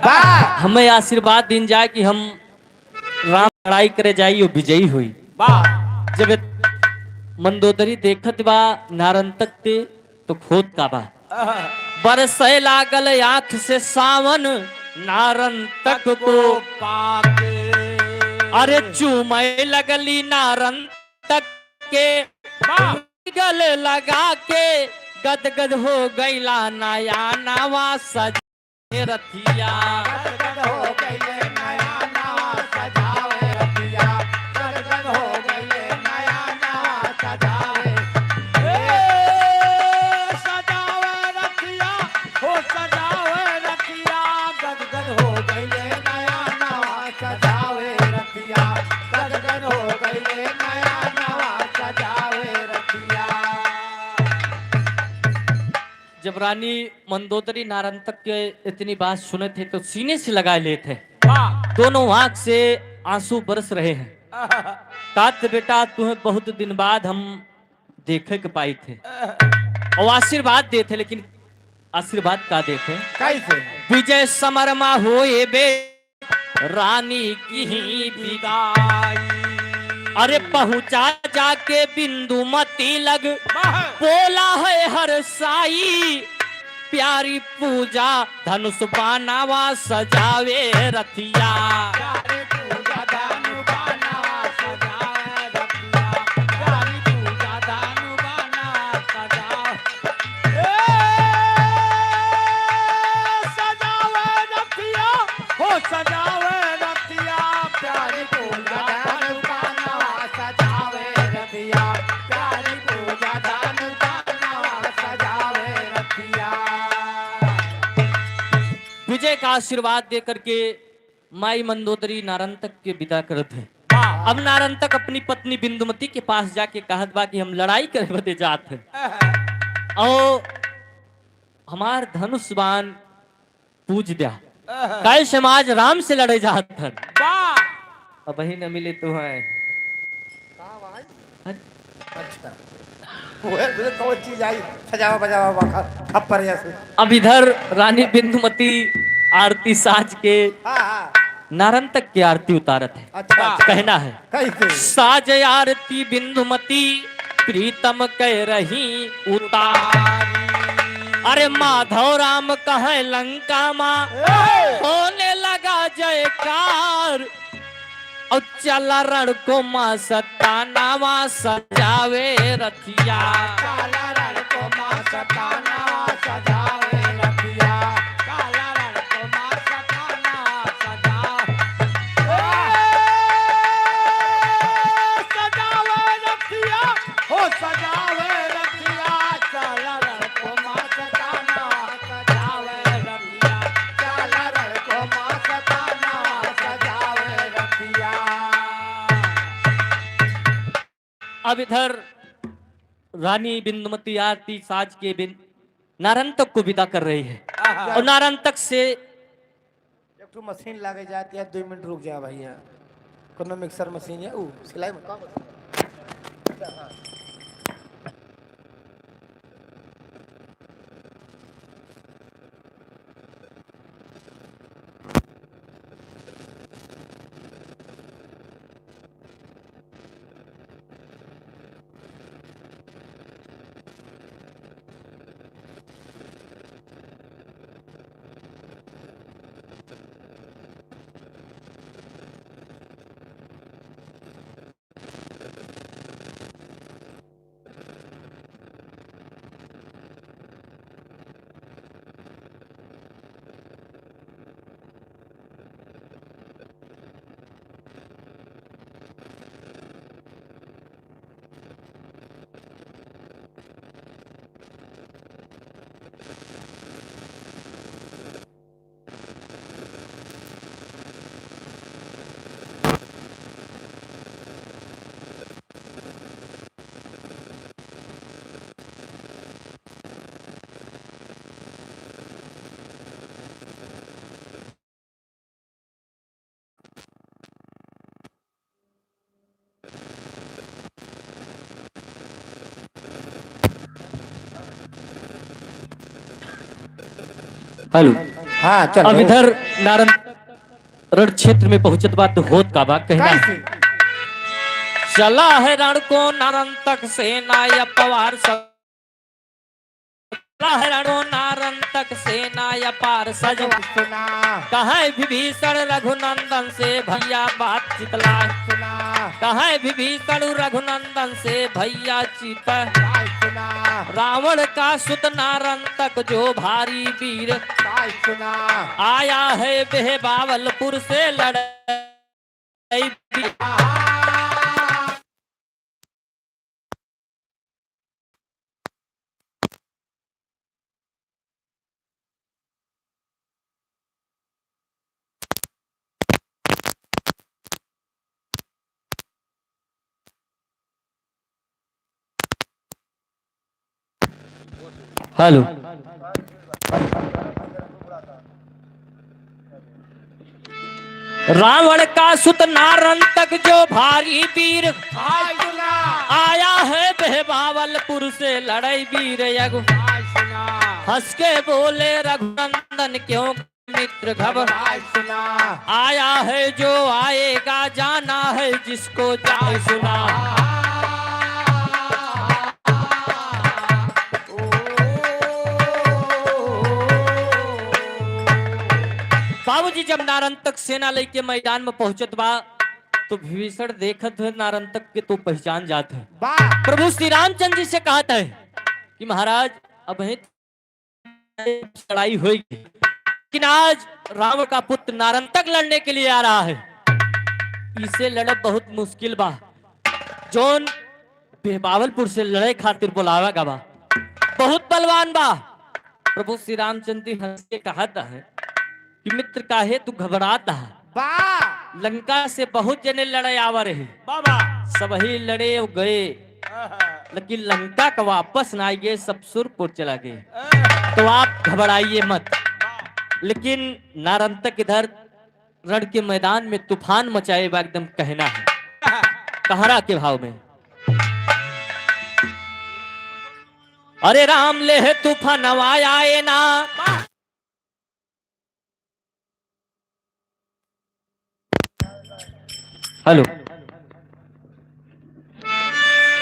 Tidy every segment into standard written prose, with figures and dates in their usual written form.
वाह। हमें आशीर्वाद दिन जाए कि हम राम लड़ाई करे जाई और विजयी हुई। वाह। जब मंदोदरी देखत बा नारंतक ते तो खोद का बा बरसे लागल आंख से सावन नारंतक को पाके। अरे चूमे लगली नारंतक के गले लगा के गदगद हो गईला नया नवा सज रथिया। गदगद हो गईले नया नवा सजावे रतिया, गदगद हो गईले नया नवा सजावे, ए सजावे रतिया हो सजावे रतिया, गदगद हो गईले नया नवा सजावे रतिया, गदगद हो गईले नया नवा सजावे रतिया। जब रानी मंदोदरी नारंतक के इतनी बात सुने थे तो सीने से लगा लेते थे, दोनों आंख से आंसू बरस रहे हैं। तात बेटा तुम्हें बहुत दिन बाद हम देखे के पाई थे और आशीर्वाद दे थे, लेकिन आशीर्वाद का देते? कैसे? विजय समरमा होए बे रानी की ही विदाई, अरे पहुंचा जाके बिंदुमती लग बोला है हर साई, प्यारी पूजा धनुष बानावा सजावे रथिया। प्यारी पूजा दानु बानावा सजावे रतिया, प्यारी पूजा दानु बानावा सजावे, ए सजावे रतिया हो सजावे रतिया, प्यारी पूजा दानु बानावा सजावे रतिया, प्यारी पूजा दानु बानावा सजावे रतिया। विजय का आशीर्वाद दे करके माई मंदोदरी नारंतक के विदा करत है। अब नारंतक अपनी पत्नी बिंदुमती के पास जाके कहत बा कि हम लड़ाई करे बदे जात हैं और हमार धनुष बाण पूज दिया, कल समाज राम से लड़े जात हन। अब वही न मिले तो है। अच्छा, वो कौन चीज आई सजावा बजावा बखा थप्पड़ जैसे। अब इधर रानी बिंदुमती आरती साज के हाँ हाँ नारंतक की आरती उतारत है। अच्छा अच्छा। कहना है कैसे? साज आरती बिंदुमती प्रीतम कह रही उतार, अरे माधव राम कहे लंका माँ होने लगा जयकार, और चला रण को माँ सतानावा सजावे रथिया। काला रण को माँ सताना सजावे रतिया, काला रण को माँ सताना सजा, ए, सजावे रतिया हो सजावे रतिया, काला रण को माँ सताना सजावे रतिया, काला रण को माँ सताना सजावे रतिया। अब इधर रानी बिंदुमती आरती साज के बिन नारंतक को विदा कर रही है और नारंतक से एक ठो मशीन लागे जाती है, 2 मिनट रुक जा भैया, कोनो मिक्सर मशीन है ऊ सिलाई में का मशीन है? हेलो। हाँ। हाँ चल। अब इधर नारंग रण क्षेत्र में पहुंचत बा तो होत का बा कहना कैसे? चला है रण को नारंतक सेना या पवार सब, चला है रण को नारंतक सेना या पार सज, सुना कहे विभीषण रघुनंदन से भैया बात चितला, सुना कहे विभीषण रघुनंदन से भैया चित, सुना रावण का सुत नारंतक जो भारी वीर सुना आया है बेहबावलपुर से लड़ाई। हेलो, रावण का सुत नारंतक जो भारी वीर सुना आया है बेहबावलपुर से लड़ाई वीर यगु, सुना हंस के बोले रघुनंदन क्यों मित्र घबर, सुना आया है जो आएगा जाना है जिसको जाए। सुना बाबूजी जब नारंतक सेना लेके मैदान में पहुंचत बा तो विभीषण देखत है नारंतक के तो पहचान जात है। प्रभु श्री रामचंद्र जी से कहता है कि महाराज अब लड़ाई होगी, लेकिन आज रावण का पुत्र नारंतक लड़ने के लिए आ रहा है, इसे लड़ब बहुत मुश्किल बा। जोन बेबावलपुर से लड़े खातिर बुलावा गा बा, बहुत बलवान बा। प्रभु श्री रामचंद्र जी हंस के कहता है कि मित्र काहे तू घबराता है, लंका से बहुत जने लड़े आवा रहे, बाबा सब ही लड़े और गए, लेकिन लंका का वापस ना आइए, सब सुरपुर चला गए, तो आप घबराइए मत। लेकिन नारंतक इधर रण के मैदान में तूफान मचाए बा, एकदम कहना है कहरा के भाव में। अरे राम ले तूफान आए ना, हेलो,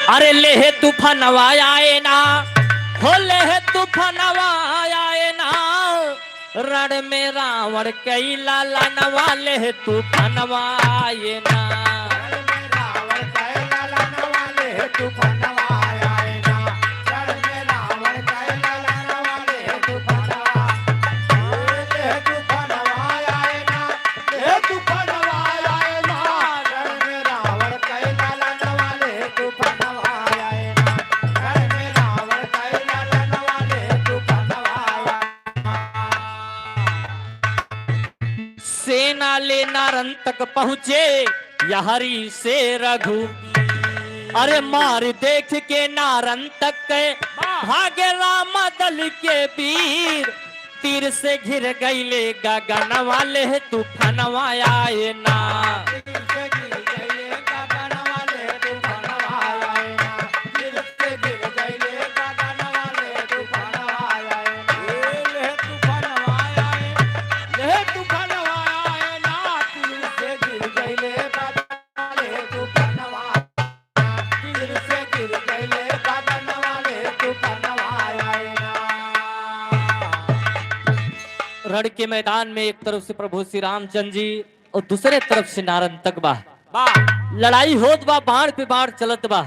अरे ले तूफान आए ना, हो ले तूफान आए ना, रण में रावण कई लाला नवा ले तूफान आए ना। रावण कैला नवाले तूफान आए ना, रण में रावण कैला नवाले तूफान ले तूफान आए ना, ले तूफान आए ना, रण में रावण कैला नवाले तूफान आए ना, रण में रावण कैला नवाले तूफान आए। सेना ले नारंतक पहुंचे यहरी से रघु, अरे मार देख के नारंतक के भागे राम दल के वीर, तीर से घिर गईले गगन वाले तूफान आए ना। रण के मैदान में एक तरफ से प्रभु श्री रामचंद्र जी और दूसरे तरफ से नारंतक बा, लड़ाई होत बा, बाण पे बाण चलत बा,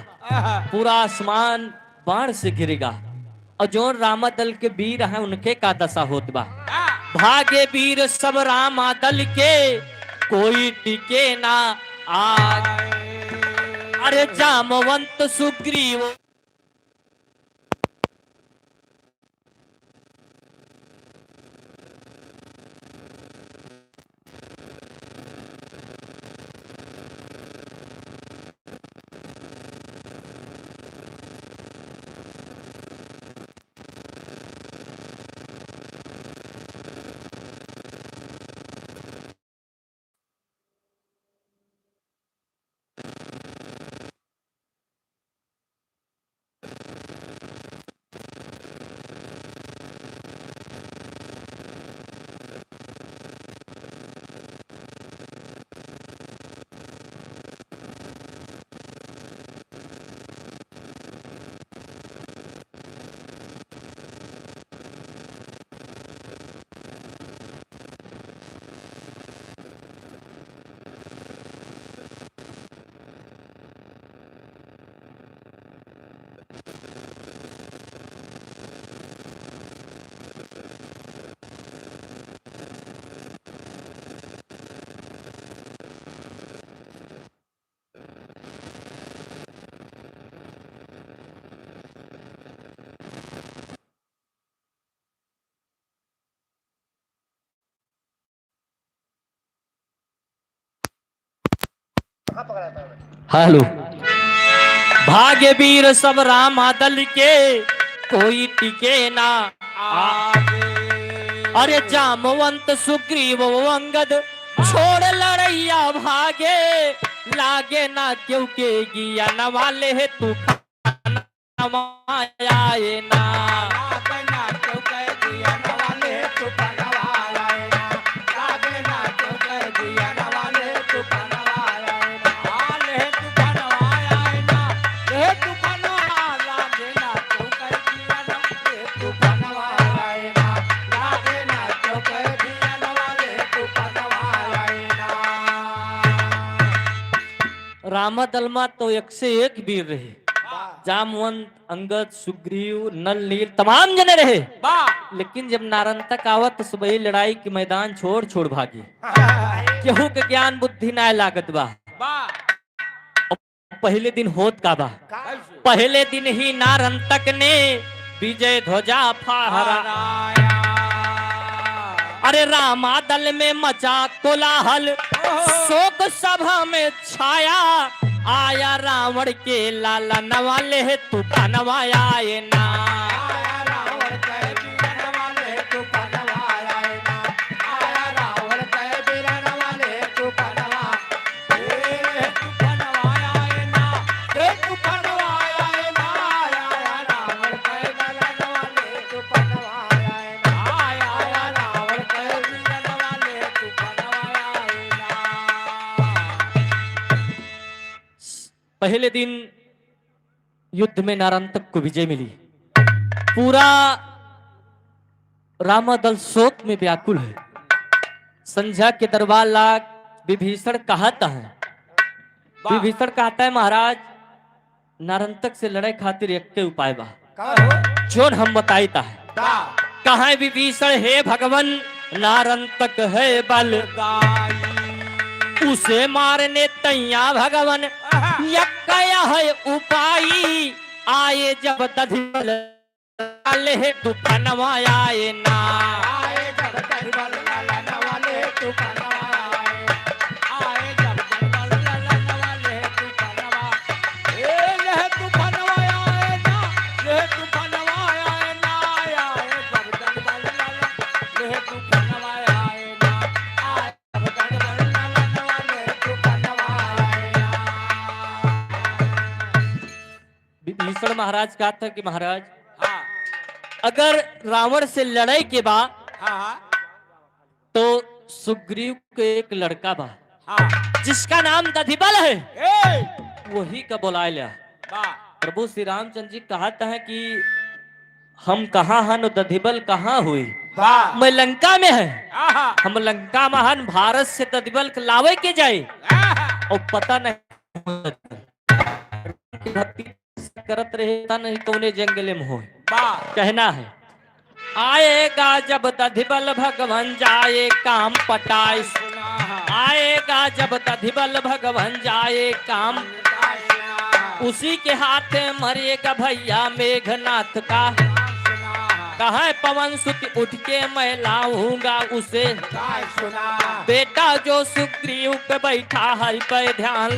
पूरा आसमान बाण से घिरेगा, और जो रामा दल के वीर हैं उनके का दशा होत बा। भागे वीर सब रामा दल के, कोई टिके ना आग, अरे जामवंत सुग्रीव हेलो। भाग्य वीर सब रामा दल के, कोई टिके ना आगे। अरे जामवंत सुग्रीव अंगद छोड़ लड़ैया भागे, लागे ना क्यों के गिया न वाले है तू आए ना। लागे ना क्यों कह दिया नवाले तू पनवाया ना। लागे ना क्यों कह दिया नवाले तू पनवाया ना। आले तू पनवाया ना। ले तू पनवा लागे ना क्यों कह दिया नवाले तू पनवाया ना। लागे ना क्यों कह दिया नवाले तू पनवाया ना। रामा दलमा तो एक से एक वीर रहे, जामवंत अंगद सुग्रीव नल नील तमाम जने रहे, लेकिन जब नारंतक आवत तो सुबह लड़ाई के मैदान छोड़ छोड़ भागी। केहू के ज्ञान बुद्धि ना लागत बा। पहले दिन होत का बा? पहले दिन ही नारंतक ने विजय ध्वजा फहरा, अरे रामा दल में मचा कोलाहल, शोक सभा में छाया, आया रावण के लाला नवाले तूफान आए ना। आया रावण कह बीरन वाले तू पनवाया ना। आया रावण कह बीरन वाले तू पनवा। ए तू पनवाया ना। ए तू पनवाया ना। आया रावण कह बीरन वाले तू पनवाया ना। आया रावण कह बीरन वाले तू पनवाया ना। पहले दिन युद्ध में नारंतक को विजय मिली। पूरा रामादल शोक में व्याकुल है। संध्या के दरबार लाग विभीषण कहता है, विभीषण कहता है महाराज नारंतक से लड़ाई खातिर एक के उपाय बा, जोन हम बताईता है। कहा विभीषण हे भगवन नारंतक है बल, उसे मारने तैया भगवन यक्कया है उपाई, आए जब दधिबल ले तूफानवा आए ना। आए जब दरबार लाला नवाले तू पनवाए। आए जब दरबार लाला नवाले तू पनवा। ए लह तू पनवाए ना, लह तू पनवाए ना। आए जब दरबार लाला लह तू पनवाए ना। आए जब दरबार लाला नवाले तू पनवाए ना। विभीषण महाराज कहा था कि महाराज हाँ अगर रावण से लड़ाई के बाद हाँ तो सुग्रीव के एक लड़का बा हाँ जिसका नाम दधिबल है, ए वही का बुलाया लिया। बा प्रभु श्री रामचंद्र जी कहता है कि हम कहाँ हन और दधिबल कहाँ हुई? बा मैं लंका में है, आहा हम लंका महान भारत से दधिबल के लावे के जाए आहा और पता नहीं भक्ति करत रहे, पता नहीं कौने जंगले में हो। बा कहना है आएगा जब दधिबल भगवान जाए काम पटाए, सुना आएगा जब दधिबल भगवान जाए काम, उसी के हाथ मरेगा भैया मेघनाथ का। कहा पवन सुत उठ के मैं लाऊंगा उसे, बेटा जो सुग्रीव पे बैठा हरि पे ध्यान,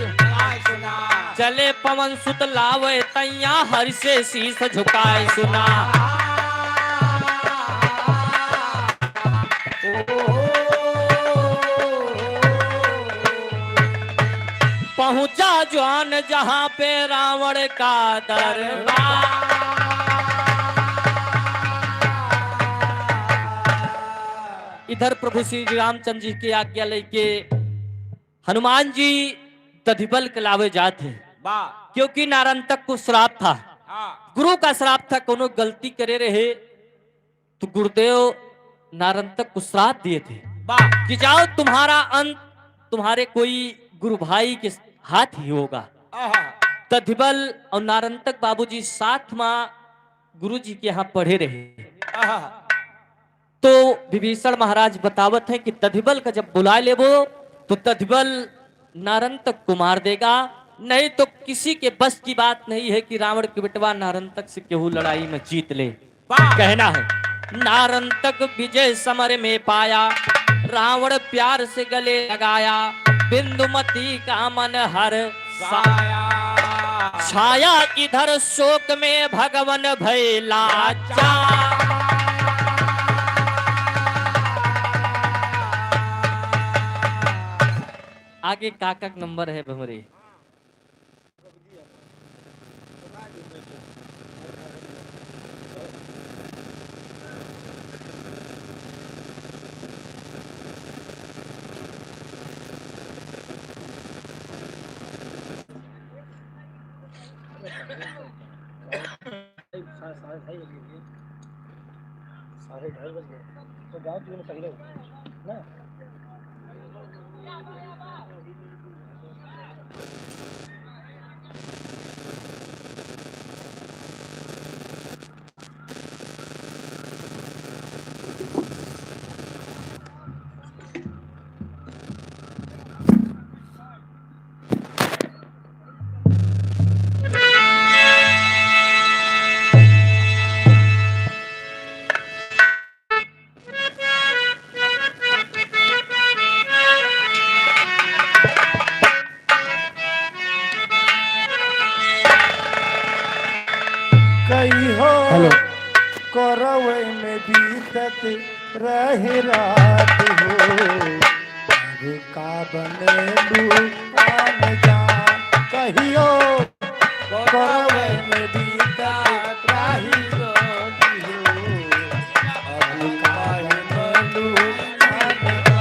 चले पवन सुत लावे तैया हरि से शीस झुकाए। सुना पहुंचा जवान जहां पे रावण का दरबार। इधर प्रभु श्री रामचंद्र जी की आज्ञा लेके हनुमान जी दधिबल के लावे जाते हैं, क्योंकि नारंतक को श्राप था, गुरु का श्राप था, कोनो गलती करे रहे तो गुरुदेव नारंतक को श्राप दिए थे कि जाओ तुम्हारा अंत तुम्हारे कोई गुरु भाई के हाथ ही होगा। दधिबल और नारंतक बाबूजी साथ में गुरुजी के यहाँ पढ़े रहे। तो विभीषण महाराज बतावत है कि दधिबल का जब बुला लेबो तो दधिबल नारंतक को मार देगा, नहीं तो किसी के बस की बात नहीं है कि रावण के बेटवा नारंतक से केहू लड़ाई में जीत ले। कहना है, नारंतक विजय समर में पाया, रावण प्यार से गले लगाया, बिंदुमती का मन हर छाया, इधर शोक में भगवन भैला। आगे काकक नंबर है भमरे। 2:30 बज गए तो गाँव तुमने पहले ना। कही हो करवे में बीतत रहे रात हो, अब का बनेलू आन जा। कहियो करवे में बीतत रही रात हो, अब का बनेलू आन जा।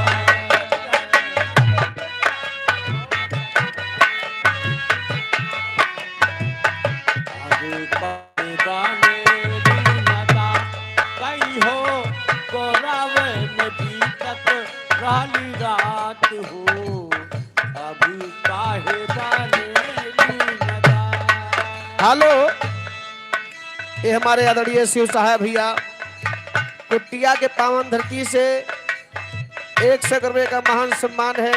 रात हो अभी काहे बाने। हेलो, ये हमारे आदरणीय शिव साहब भैया कुटिया के पावन धरती से 100 रुपये का महान सम्मान है।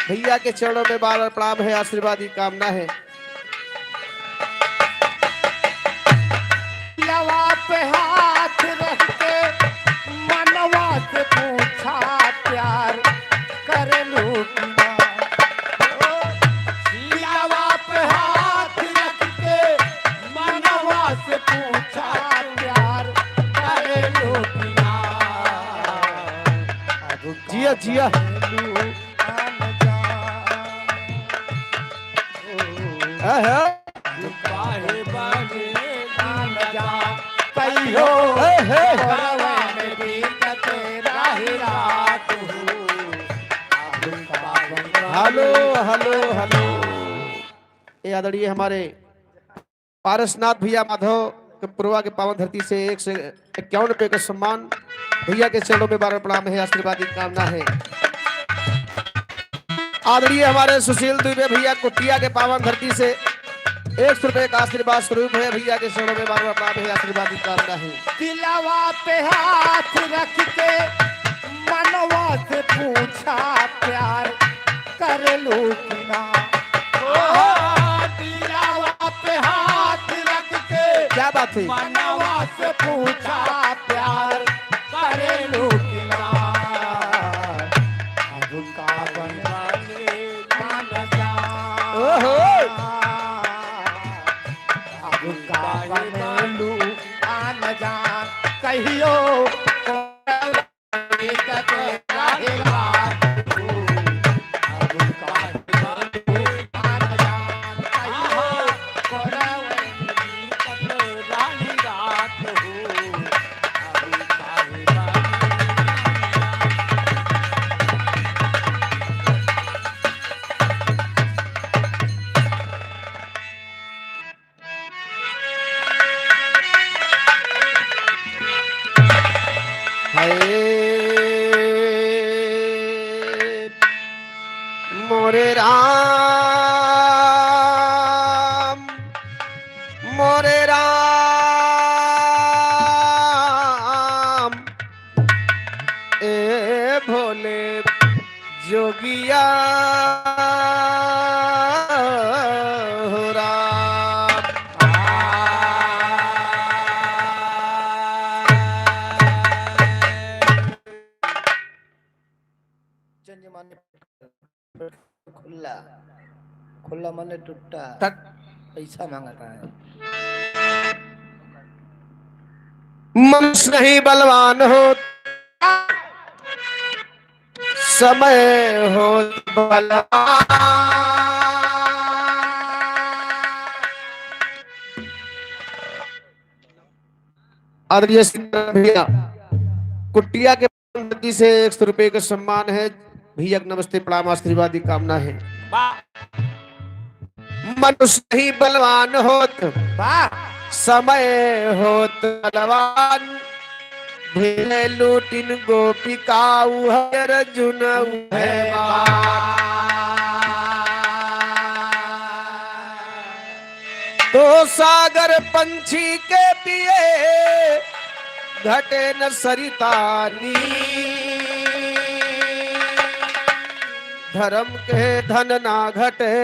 भैया के चरणों में बार बार प्रणाम है, आशीर्वाद की कामना है। लवा पे हाथ रख के मनवा से पूछा प्यार कर लू कि ना। लवा पे हाथ रख के मनवा से पूछा प्यार कर लू कि ना। अब जिया, जिया। बनेलू आन जा। है, काहे बाने आन जा। कहियो है, है। करवे में बीतत रही रात हो, अब का बनेलू। हेलो हेलो हेलो, ये आदरणीय हमारे पारसनाथ भैया माधव के पुरवा के पावन धरती से 151 रुपये का सम्मान। भैया के चरणों में बार प्रणाम है, आशीर्वाद की कामना है। आदरणीय हमारे सुशील दुबे भैया कुटिया के पावन धरती से 100 रुपये का आशीर्वाद स्वरूप है। भैया के चरणों में बार बार प्रणाम है, आशीर्वाद की कामना है। दिलवा पे हाथ रख के मनवा से पूछा प्यार कर लू कि ना। दिलवा पे हाथ रख के क्या बात है। मनवा से पूछा प्यार कर लू कि ना। अब का बने मान जा। ओहो। अब का बनेलू आन जा। कहियो रात हो अभी काहे बाने। हाय मोरे राम। जोगिया हो राम। चंज माने खुला, खुला माने टूटा, पैसा मांगता है। मनुष्य नहीं बलवान हो, समय हो बलवान। आदरणीय सिंह भैया कुटिया के नदी से 100 रुपए का सम्मान है। भैया को नमस्ते, प्रणाम, आशीर्वाद की कामना है। मनुष्य नहीं बलवान होत, समय होत बलवान। भीड़ लूटिन गोपिकाऊ है अर्जुन है। तो सागर पंछी के पिए घटे न सरितानी, धर्म के धन ना घटे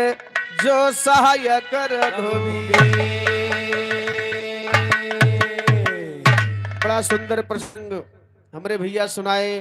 जो सहाय कर। बड़ा सुंदर प्रसंग हमरे भैया सुनाए।